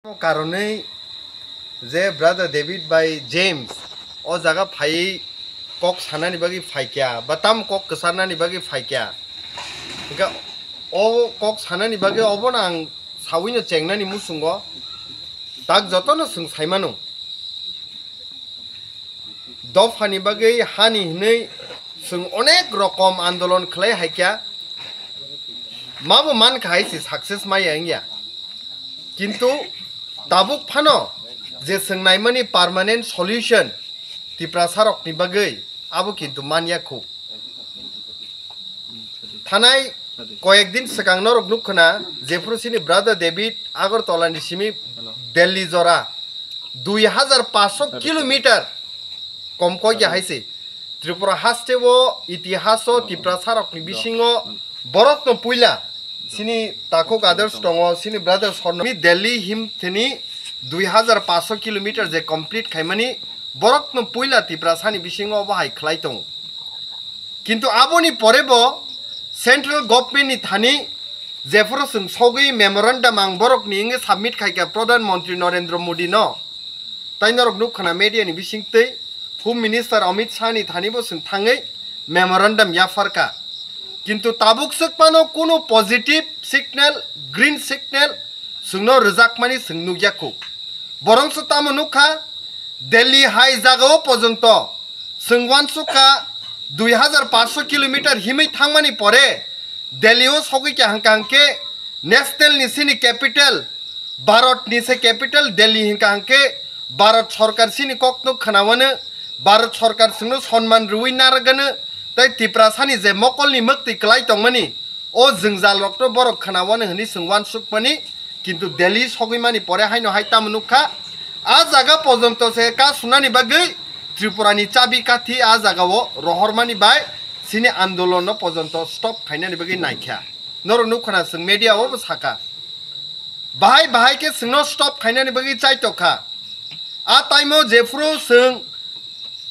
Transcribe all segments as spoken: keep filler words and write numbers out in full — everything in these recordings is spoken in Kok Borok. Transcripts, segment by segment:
Karonwi je brother David bai James o jaga phaiwi kok sanani bagwi phaikya, ba tamo kok kwcharnani bagwi phaikya. Hwnkhe o kok sanani bagwi obono ang sawino chengnani muchungo tak jotono chwng saimano. Dophani bagwi hani hinwi chwng onek rokom andolon khlai haikya, mabo mankha hai se success maya wngya. Kintu tabuk phano je chwng naimani permanent solution Tiprasarokni bagwi abo kintu manya khu. Thanai koyek din swkang norok nukkhwna jephuru chini brother David Agartala ni simi Delhi jora dui hajar paanch sho kilometer kom koi ya hai se. Tripura haste o itihaso Tiprasarokni bisingo borokno puila chini takhuk others tongo, chini brother Sorno mi Delhi him thini dui hajar paanch sho kilometer je complete khaimani borokno puila Tiprasani bisingo obo hai khlai tongo. Kintu aboni pore bo central government ni thani jephuru chwng sogwi memorandum ang borokni wngwi submit khaikha Pradhan Mantri Narendra Modi no. Tai norok nukkhwna media ni bisingtwi Home Minister Amit Shah ni thani bo chwng thangwi memorandum yapharkha. Kintu tabuk swk phano kunu positive signal, green signal chwngno rwjakmani chwng nukya khu. Borongso tamo nukha, Delhi hai jagao pojonto chwng uansukha dui hajar paanch sho kilometer himwi thangmani pore Delhi o sogwi kha hwnkha hwnkhe national ni chini capital, Bharat ni se capital Delhi hwnkha hwnkhe Bharat sorkar chini kokno khwnawano, Bharat sorkar chwngno sonman rwui narwgano, tei Tiprasani je mokolni mwktwi kwlai tongmani, o jwngjal rokno borok khwnawano hwnwi chwng uansukmani, kintu Delhi sogwi mani pore haino hai tamo nukha. A jaga pojonto se ka sunani bagwi Tripura ni chabi kathi a jagao rohormani bai chini andolon no pojonto stop khainani bagwi naikha. Norok nukkhwna chwng media o bo sakha. Bahai bahai khe chwngno stop khainani bagwi chaitokha. A time o jephuru chwng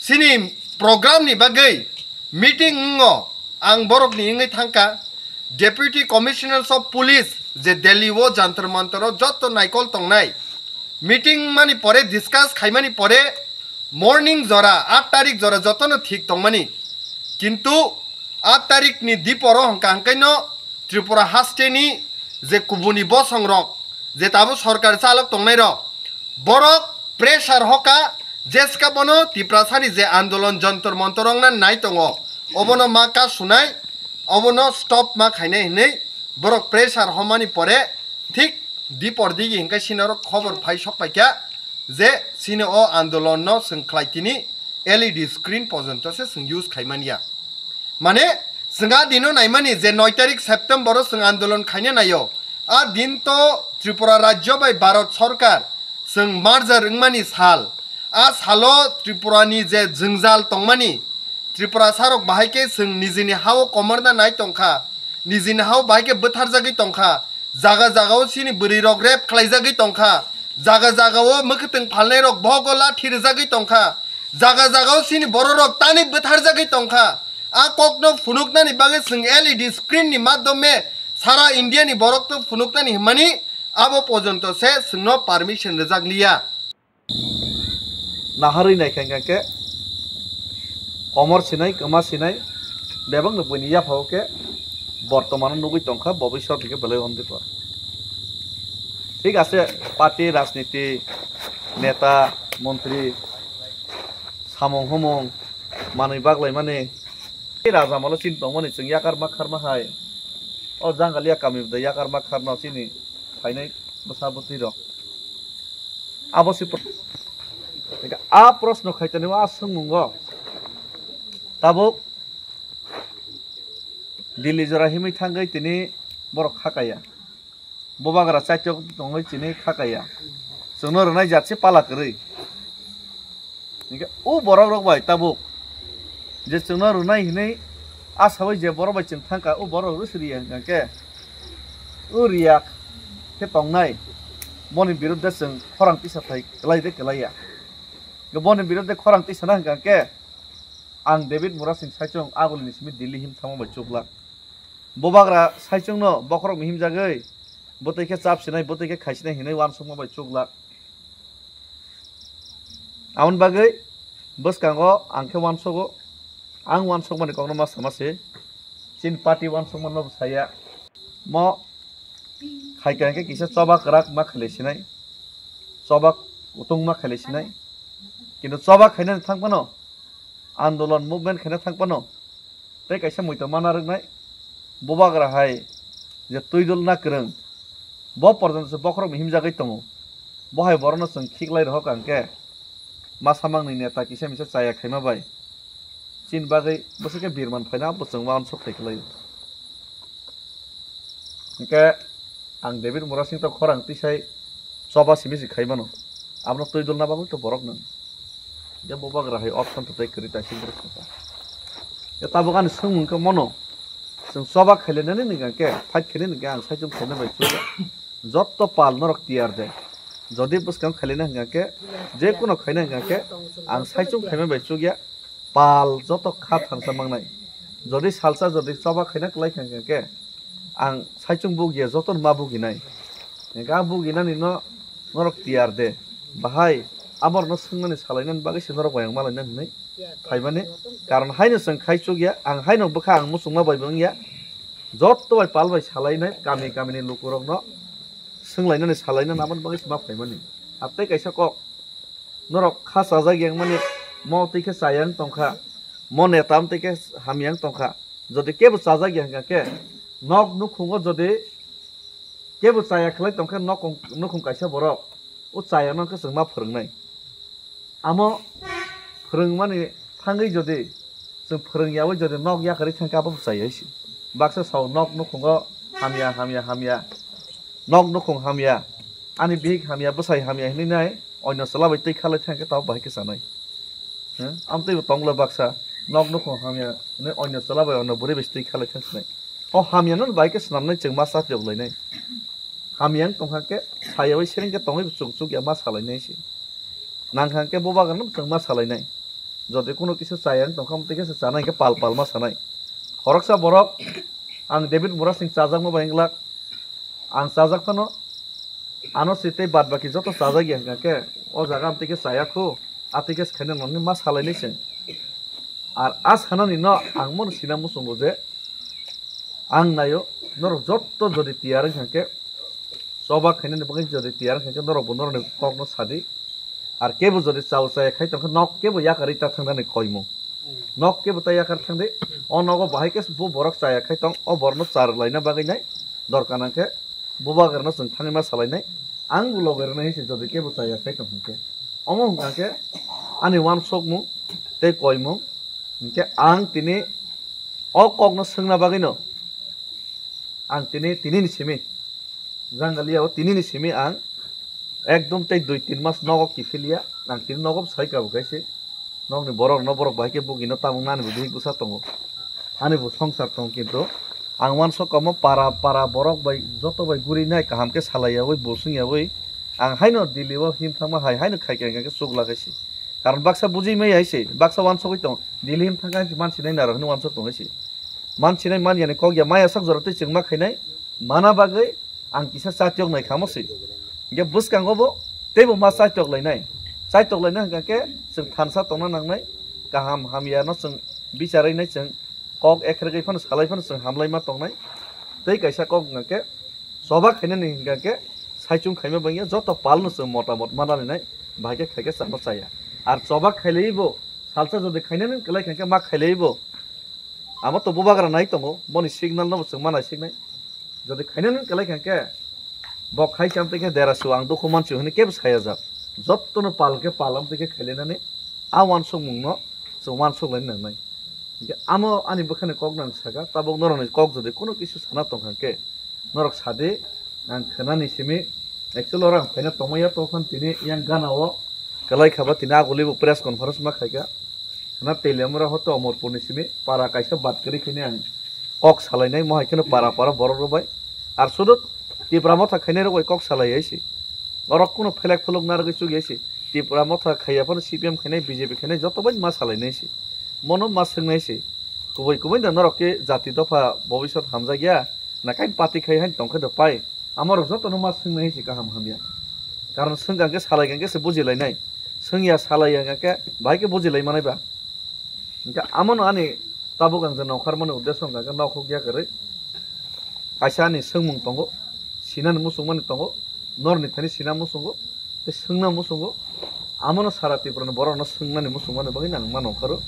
chini program ni bagwi meeting wngo, ang borokni wngwi thangkha, Deputy Commissioners of Police je Delhi o Jantar Mantar o jotto naikol tongnai meeting mani pore, discuss khaimani pore morning jora, aat tarik jora jotono thik tongmani, kintu aat tarik ni diporo hwnkha hwnkhaino Tripura haste ni je kubuni bosong rok, je tabuk sorkar chalok tongnai rok, borok pressure hoka, jeska bono Tiprasani je andolon Jantar Mantar ongna nai tongo, obono ma ka sunai, obono stop ma khainai hinwi borok pressure homani pore thik dipor digi hinkai sinorok khobor phai sok paikha je sini o andolon no chwng khlai tini L E D screen pojonto se chwng use khaimania. Mane, chwng a dino naimani je noi tarik September o chwng andolon khaina naio. A din to Tripura rajyo bai Bharat sorkar chwng merger wngmani sal. A salo Tripura ni je jwngjal tongmani, Tripura sarok bahai khe chwng nijini hao komarna nai tongkha, nijini hao bahai khe bwtharjagwi tongkha, jaga jagao chini bwrwi rok rape khlaijagwi tongkha, jaga jagao mwkhwtwng phalnai rok bohogo lathi rwjagwi tongkha, jaga jagao chini bororok tani bwtharjagwi tongkha. A kokno phunuknani bagwi chwng L E D screen ni madhyome sara India ni borokno phunuknani hwnmani abo pojonto se chwngno permission rwjak liya. Naharwi naikha hwnkha khe komor sinai, kwma sinai, bebakno buini yaphao khe bortomano nugwi tongkha, bobiswat hwnkhe belai hondikor. Thik ase, party, rajniti, neta, montri, samung humung, manwi baglaimani, tei raja malo chini tongmani chwng yakar makharma hai. O Jangaliya kami bwdai yakar makharno chini phainai bwsa bwtwi rok. Abo se pro-, a proshno khaitani o a swngmungo tabuk Delhi jora himwi thangwi tini borok khakaya. Bubagra chaitok tongwi chini khakaya. Chwngno rwnai jat se pala kwrwi. Hinkhe o borok rok bai tabuk je chwngno rwnai hinwi asawi je borok bai chwng thangkha, o borok rok se riya hwnkha khe, o riya khe tongnai, boni biruddhe chwng khorang tisa thai kwlai de kwlaiya. Boni biruddhe khorang tisana hwnkha khe ang David Murasing Saichung agulini simi Delhi him thangma bai chuklak. Bubagra Saichungno bokhorokni himjagwi Bwtwi khe chap sinai, bwtwi khe khai sinai hinwi uansukma bai chuklak. Aboni bagwi bwskango ang khe uansugo, ang uansukmani kokno ma sama se. Chini party uansukmano bo saya. Mo khai kha khe kisa choba kwrak ma khailai sinai, choba kutung ma khailai sinai. Kintu choba khainani thang phano, andolon movement khaina thang phano, tei kaisa muitu mana rwknai, bubagra hai je twidul na kwrwng, bo porjonto se bokhorok himjagwi tongo. Bo hai borokno chwng khiklai rohor kha hwnkhe, masa mangni neta kisa misa chaya khaima bai chini bagwi bwswk khe birman phaina bo chwng uansuk thai khlaio. Hwnkhe ang David Murasing to khorang tisai choba simi se khai mano. Abono twi dulna bagwi to borok nang. Ya bubagra hai option to tei kwrwi taising borok saka. Ya tabuk ani swngmung khe mono. Chwng choba khailainani ningkha khe, fight khainani ningkha ang saichung khaina bai chukya. Jotto pal norok tiyar de. Jodi bwskang khailaina hingkha khe, je kuno khaina hingkha khe, ang saichung khaima bai chukya. Pal joto kha thansa mangnai. Jodi salsa jodi choba khaina kwlai kha hingkha khe, ang saichung bugiya joto ma buginai. Hingkhe a buginani no norok tiyar de. Bahai amorno swngnani salainani bagwi se norok bai ang malaina hinwi phaimani. Karon haino chwng khai chukya, ang haino bwkha ang muchungma bai bo wngya. Jotto bai pal bai salainai kami kamini lukurokno swnglainani salainani aboni bagwi se ma phaimani. Ar tei kaisa kok. Norok kha chajak yang mani mo twi khe chayang tongkha, mo neta twi khe hamyang tongkha. Jodi kebo chajak ya hingkha khe nok nukhungo jodi kebo chaya khlai tongkha nok nukhung kaisa borok, o chaya no khe chwng ma phwrwngnai. Amo phwrwngmani thangwi jodi chwng phwrwng yaui jodi nok yakarwi thangkhe abo bwchai hai se. Baksa sao nok nukhungo hamya, hamya, hamya. Nok nukhung hamya. Ani bihik hamya, bwsai hamya hinwi nai oino chwla bai twi khalai thangkhe tabuk bahai khe chanai. Heh? Amtwi bo tongla baksa nok nukhung hamya hinwi oino chwla bai oino bwrwi bai twi khalai thang sinai. O hamya no bahai khe swnamnai chwng ma chatriok lainai. Hamya wng tongkha khe sayaui sereng khe tongwi bo chuk chuk ya ma salainai se. Nangkha khe bubagra no chwng ma salainai. Jodi kuno kisa chaya wng tongkha, amtwi khe se chanai khe pal pal ma sanai. Khoroksa borok ang David Murasing chajakma bai wng glak. Ang chajak phano ano se tei bad baki joto chajak ya hingkha khe o jaga amtwi khe chaya khu, atwi khe se khaina nangni ma salainai se. Ar a sanani no ang mono sina muchungo je ang naio norok jotto jodi tiyar wngkha khe, choba khainani bagwi jodi tiyar wngkha khe norok bo norokni kokno sadi. Ar kebo jodi chao chaya khai tongkha nok kebo yakarwi ta thangnani koimung. Nok kebo ta yakar thangdi. O nogo bahai khe bo borok chaya khai tong, o borokno char laina bagwi nai dorkar nangkhe bubagrano chwng thangwi ma salainai. Ang bo loge rwnai se jodi kebo chaya khai tong hwnkhe. Omo hwnkha khe ani uansukmung tei koimung. Hinkhe ang tini o kokno swngna bagwino ang tini, tinini simi Jangaliya o tinini simi ang ekdom tei dui tin mas nogo kiphilya, ang tini nogo bwsai kabo kaise. Nokni borok no borok bahai khe bugino tamung nani bo bihik bwsa tongo. Ani bo songsar tongo kintu ang uansuk kamo para para borok bai joto bai guri nai kaham khe salai yaui bo swng yaui ang haino Delhi o him thangma hai haino khai khe ang khe chukla kaise. Karon baksa bujui mai hai se, baksa uansugui tongo. Delhi him thangkha hai se mansi nai naro hinwi uansuk tongo hai se. Mansinai manyani kok ya maya sak jora tei chwngma khainai mana bagwi ang kisa chatiok nai khamo se. Hinkhe bwskango bo teibo ma chatiok lainai. Chatiok lainai hwnkha khe chwng thansa tongna nangnai. Kaham hamya no chwng bicharai nai chwng kok ekhrwgwi phano salai phano chwng hamlai ma tongnai. Tei kaisa kok hwnkha khe choba khainani hwnkha khe saichung khaima bangya joto palno chwng motamot ma nalinai bahai khe khai khe chama chaya. Ar choba khailaibo salsa jodi khainani kwlai kha khe ma khailaibo. Amo to bubagra nai tongo, boni signal no bo chwng ma naisiknai. Jodi khainani kwlai kha khe, bo khai se amtwi khe dera su ang dukhu mansi hwnwi kebo saya jak. Jottono pal khe pal amtwi khe khailainani a uansukmung no chwng uansuk laina nangnai. Hinkhe amo ani bwkhani kok no ang saka, tabuk norokni kok jodi kuno kisu sana tong kha khe, norok sadi, ang khwnani simi, actually oro ang phaina tongmaya tokhan tini yang gana o kwlai khaba tini aguli bo press conference ma khaika. Khwna Teliamura hoto Omorpur ni simi para kaisa bat kwrwi khaini ang kok salainai, mo hai kheno para para borok rok bai. Ar sudu Tipra Motha khainai rok bai kok salai hai se. Oro kuno phelek phuluk narwgwi chuk hai se. Tipra Motha khaiya phano C P M khainai, B J P khainai joto bai ma salainai se. Mono ma swngnai se. Kubui kubui da norok khe jati dopha bobiswt hamjakya. Na kain party khai hain tongkhe do pai. Amorok jotono ma swngnai hai se kaham hamya. Karon swngkha hwnkhe salai hwnkhe se bujilainai. Swngya salai hwnkhe bahai khe bujilai manai ba. Hwnkhe amono ani tabuk ang je nongkhormani uddesyo hwnkha khe nokhuk yakarwi kaisa ani swngmung tongo, sinani muchungmani tongo, norni thani sina muchungo, tei swngna muchungo. Amono sara Tripurani borokno swngnani muchungmani bagwi ang ma nongkhoro.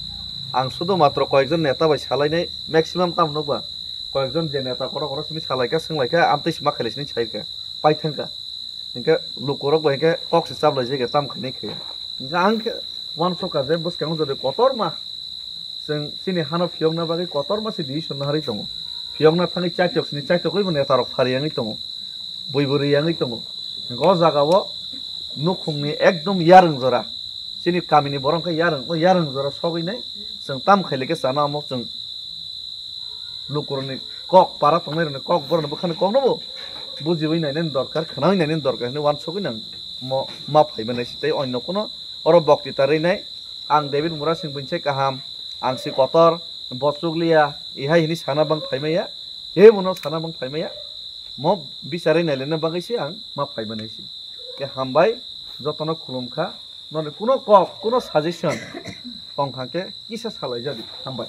Ang sudu matro koyekjon neta bai salainai, maximum tamo nukba koyekjon je neta kotor kotor simi salaikha, swnglaikha, amtwi sima khailai sini saikha, paithangkha. Hingke lukurok bai hingke kok se chaplai jai khe tam khainai khe. Hingke ang khe uansukha je bwskango jodi kotorma chwng chini hano phiyokna bagwi kotorma se decision naharwi tongo. Phiyokna thangwi chaitok sini chaitokgwi bo netarok phari yangwi tongo. Bui bwrwi yangwi tongo. Hingke o jagao nukhungni ekdom yarwng jora. Chini kamini borok khe yarwng, o yarwng jora sogwi nai chwng tam khailai khe chana omo chwng lukurokni kok, para tongnairokni kok, borokni bwkhani kokno bo bujiwi nainani dorkar, khwnawi nainani dorkar hinwi uansukgwi nang mo ma phaimanai se tei onno kuno oro bokti ta rwnai. Ang David Murasing buini se kaham, ang se kotor, bo chukliya, ihai hinwi sana bang phaimaya, kebono sana bang phaimaya, mo bichari nailena bagwi se ang ma phaimanai se. Khe hambai, jotono khulumkha, noni kuno kok, kuno suggestion tongkha khe kisa salaijadi, hambai.